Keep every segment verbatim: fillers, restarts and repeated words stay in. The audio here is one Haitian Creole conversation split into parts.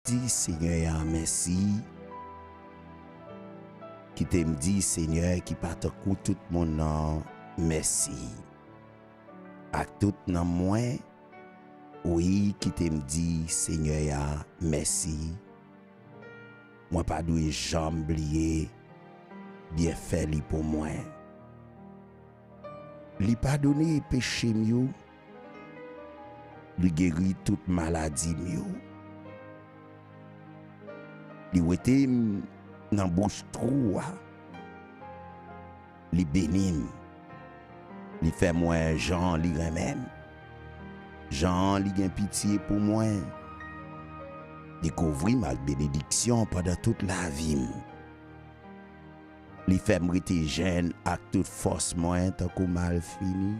di Senyè a mèsi. Kite m di Senyè ki pa tankou tout moun nan mèsi. Ak tout nanm mwen, wi, kite m di Senyè a mèsi. Mwen pa dwe janm bliye byenfè li pou mwen. Li padone peche m yo. Li geri tout maladi m yo. Li wete m nan bouch twou a. Li beni m. Li fè m wè jan li renmen m. Jan li gen pitye pou mwen. Li kouvri m ak benediksyon pandan tout lavi m. Li fè m rete jèn ak tout fòs mwen tankou malfini.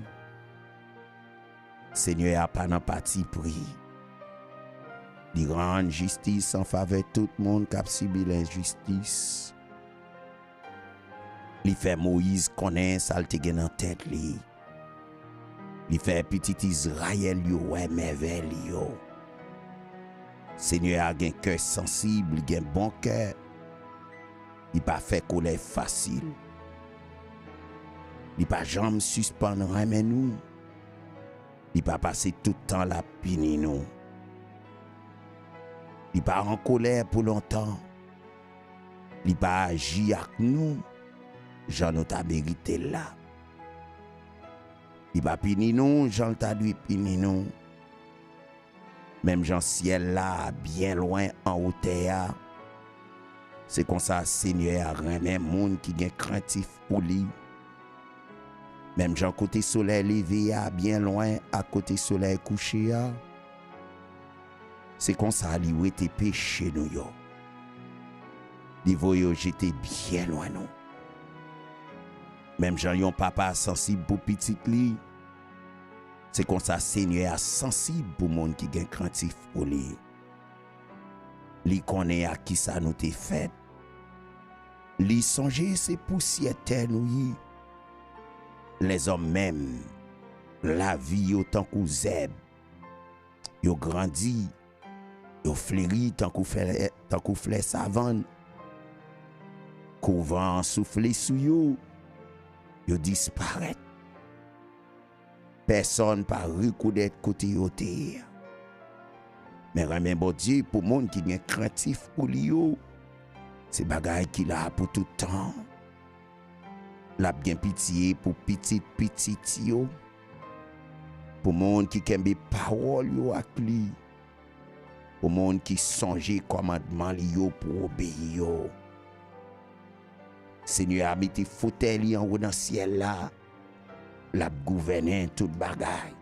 Senyè a pa nan patipri. Li rann jistis an favè tout moun k ap sibi lenjistis. Li fè Moyiz konnen sa l te gen nan tèt li. Li fè pitit Izrayèl yo wè mèvèy li yo. Senyè a gen kè sansib, li gen bon kè. Li pa fè kolè fasil. Li pa janm sispann renmen nou. Li pa pase tout tan l ap pini nou. Li pa an kolè pou lontan. Li pa aji ak nou jan nou ta merite l la. Li pa pini nou jan l ta dwe pini nou. Menm jan syèl la byen lwen an wotè a, se konsa Senyè a renmen moun ki gen krentif pou li. Menm jan kote solèy leve a byen lwen ak kote solèy kouche a, se konsa li wete peche nou yo. Li voye yo jete byen lwen nou. Menm jan yon papa sansib pou pitit li, se konsa Senyè a sansib pou moun ki gen krentif pou li. Li konnen ak kisa nou te fèt. Li sonje se pousyè tè nou ye. Lèzòm menm, lavi yo tankou zèb. Yo grandi, yo fleri tankou flè, tankou flè savann. Kou van an soufle sou yo, yo disparèt. Pèsonn pa rekonèt kote yo te ye a. Men renmen Bondye pou moun ki gen krentif pou li yo, se bagay ki la pou tout tan. L ap gen pitye pou pitit pitit yo, pou moun ki kenbe pawòl yo ak li, pou moun ki sonje kòmandman li yo pou obeyi yo. Senyè a mete fotèy li anwo nan syèl la, l ap gouvènen tout bagay.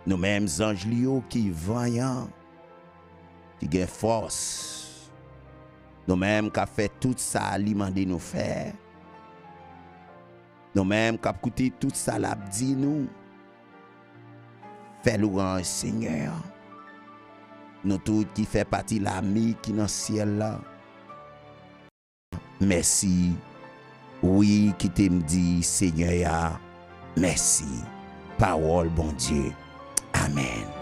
Nou menm zanj li yo ki vanyan, ki gen fòs, nou menm k ap fè tout sa li mande nou fè, nou menm k ap koute tout sa l ap di nou, fè lwanj Senyè a. Nou tout ki fè pati lame ki nan syèl la, mèsi. Wi, kite m di Senyè a mèsi. Pawòl Bondye. Amèn.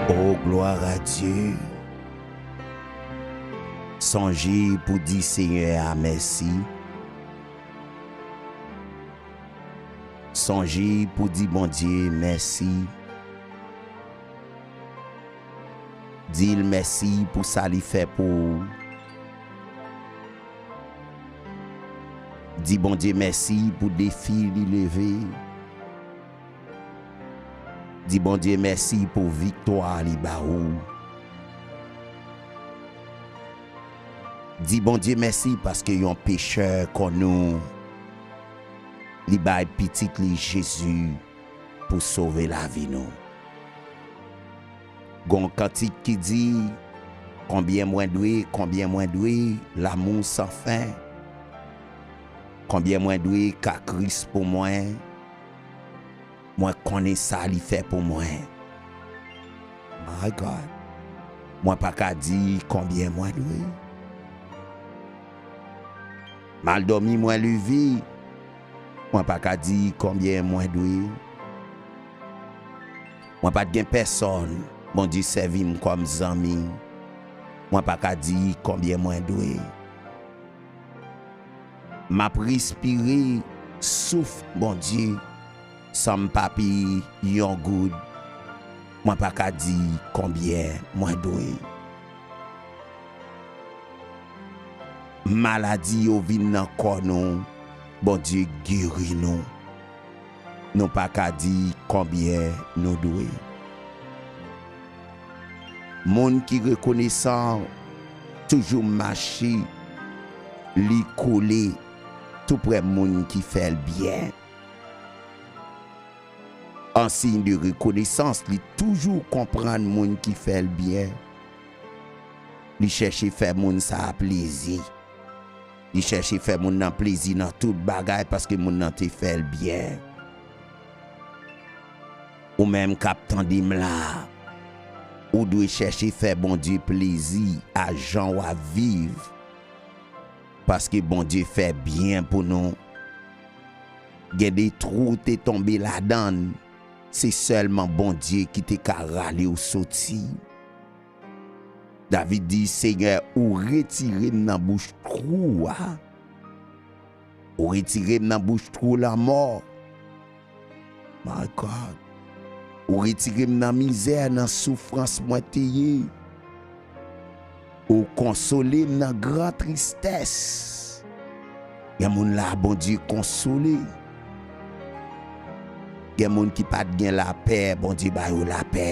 Oh, gloire à Dieu. Sonje pou di Senyè a mèsi. Sonje pou di Bondye mèsi. Di l mèsi pou sa li fè pou ou. Di Bondye mèsi pou defi li leve. Di Bondye mèsi pou viktwa li ba ou. Di Bondye mèsi paske yon pechè kon nou, li bay pitit li Jezi pou sove lavi nou. Gon kantik ki di, konbyen mwen dwe, konbyen mwen dwe, l'amour sans fin. Konbyen mwen dwe ka Kris pou mwen, mwen konnen sa li fè pou mwen. My God. Mwen pa ka di konbyen mwen dwe. M al dòmi, mwen leve, mwen pa ka di konbyen mwen dwe. Mwen pa t gen pèsòn, Bondye sèvi m kòm zanmi, mwen pa ka di konbyen mwen dwe. M ap respire souf Bondye san m pa peye yon goud, mwen pa ka di konbyen mwen dwe. Maladi yo vin nan kò nou, Bondye geri nou. Nou pa ka di konbyen nou dwe. Moun ki rekonesan toujou mache, li kole toupre moun ki fè l byen. An siy de rekonesans, li toujou konprann moun ki fè l byen. Li chèche fè moun sa a plezi. Li chèche fè moun nan plezi nan tout bagay paske moun nan te fè l byen. Ou menm k ap tande m la, ou dwe chèche fè Bondye plezi a jan w ap viv. Paske Bondye fè byen pou nou. Gen de twou te tonbe ladan l, se sèlman Bondye ki te ka rale w soti. David di, Senyè, ou retire m nan bouch twou a. Ou retire m nan bouch twou lanmò. My God. Ou retire m nan mizè, nan soufrans mwen te ye. Ou konsole m nan gran tristès. Gen moun la, Bondye konsole. Gen moun ki pa t gen lapè, Bondye ba yo lapè.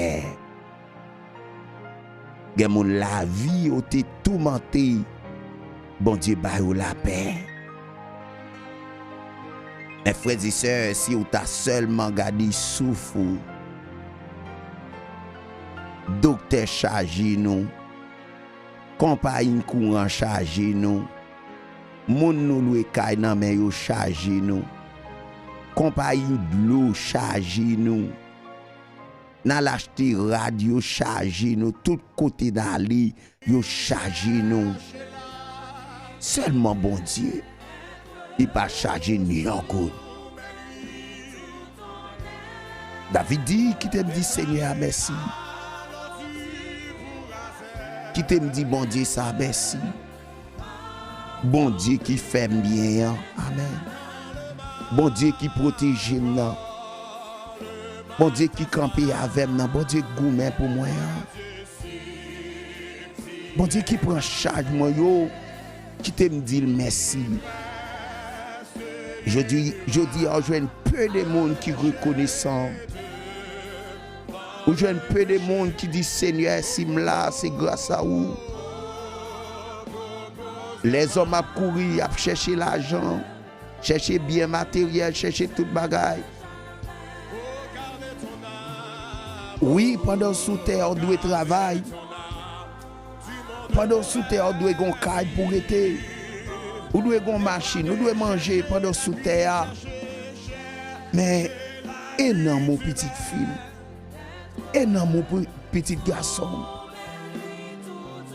Gen moun lavi yo te toumante, Bondye ba yo lapè. Men frè e sè, si w ta sèlman gade souf ou, doktè chaje nou, konpayi kouran chaje nou, moun nou lwe kay nan men yo chaje nou, konpayi dlo chaje nou, n al achte rad yo chaje nou, tout kote n ale, yo chaje nou. Sèlman Bondye, li pa chaje n yon goud. David di, kite m di Senyè a mèsi. Kite m di Bondye sa a mèsi. Bondye ki fè m byen an. Amèn. Bondye ki pwoteje m nan. Bondye ki kanpe avè m nan. Bondye k goumen pou mwen an. Bondye ki pran chaj mwen yo, kite m di l mèsi. Jodi, jodi a, ou jwenn pe de moun ki rekonesan. Ou jwenn pe de moun ki di, Senyè, si m la, se gras a ou. Lèzòm ap kouri, y ap chèche lajan, chèche byen materyèl, chèche tout bagay. Wi, pandan w sou tè a, w dwe travay. Pandan w sou tè a, w dwe gon kay pou rete. Ou dwe gon machin, ou dwe manje pandan w sou tè a. Men, e nanm ou pitit fi m. E nanm ou pou pitit gason m.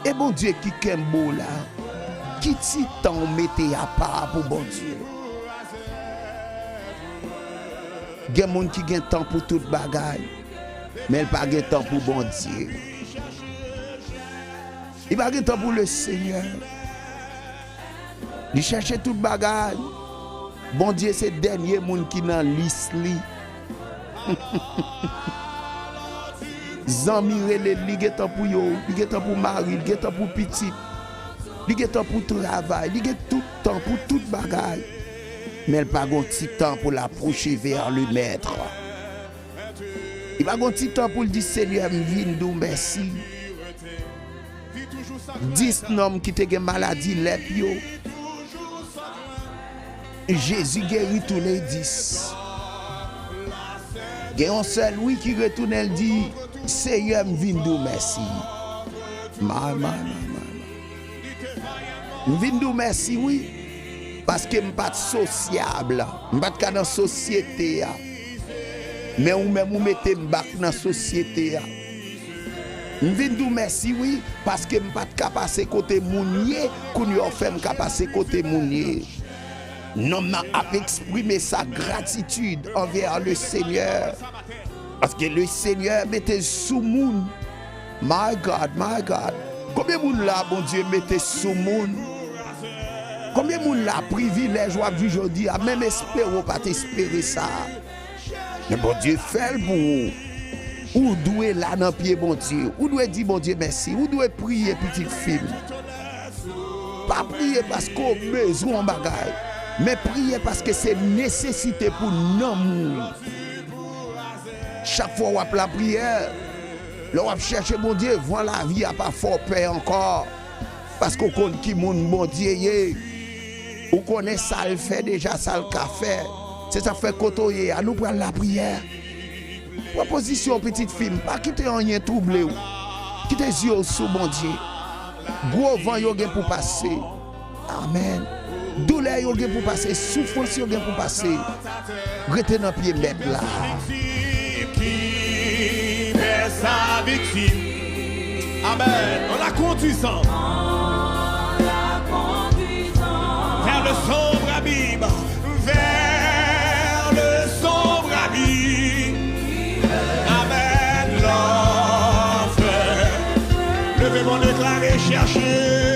E Bondye ki kenbe w la. Ki ti tan w mete apa pou Bondye? Gen moun ki gen tan pou tout bagay, men l pa gen tan pou Bondye. Li pa gen tan pou Lesenyè. Li chèche tout bagay. Bondye se dènye moun ki nan lis li. Zanmi rele l, li gen tan pou yo, li gen tan pou mari, li gen tan pou pitit, li gen tan pou travay, li gen tout tan pou tout bagay. Men l pa gon ti tan pou l apwoche vè le Mèt. Li pa gon ti tan pou l di, Senyè, m vin di w mèsi. Dis nonm ki te gen maladi lèp yo, Jezi geri tou le dis. Gen yon sèl, wi, ki retounen, l di, Senyè, m vin di w mèsi. My, my, my, my, my. M vin di w mèsi, wi, paske m pa t sosyab, m pa t ka nan sosyete a. Men ou menm, ou mete m bak nan sosyete a. M vin di w mèsi, wi, paske m pa t ka pase kote moun ye, kounye a w fè m ka pase kote moun ye. Nonm nan ap eksprime sa gratitid anvè le Senyè. Paske le Senyè mete sou moun. My God, my God. Konbyen moun la Bondye mete sou moun? Konbyen moun la privilèj w ap viv jodi a, menm espere w pa t espere sa? Men Bondye fè l pou ou. Ou dwe la nan pye Bondye. Ou dwe di Bondye mèsi. Ou dwe priye, pitit fi m. Pa priye paske w bezwen yon bagay, men priye paske se nesesite pou nanm ou. Chak fwa w ap lapriyè, lè w ap chèche Bondye, van lavi a pa fè w pè ankò. Paske w konn ki moun Bondye ye. Ou konnen sa l fè deja, sa l ka fè. Se sa k fè kote w ye a, nou pral lapriyè. Pran pozisyon w, pitit fi m. Pa kite anyen twouble w. Kite zye w sou Bondye. Gwo van yo gen pou pase. Amèn. Doulè yo gen pou pase. Soufrans yo gen pou pase. Rete nan pye Mèt la. Ki fè sa viktim. Amèn. En la conduisant vers le sombre abîme, vers le sombre abîme. Amèn. L'enfer. Leve men w, deklare, chèche.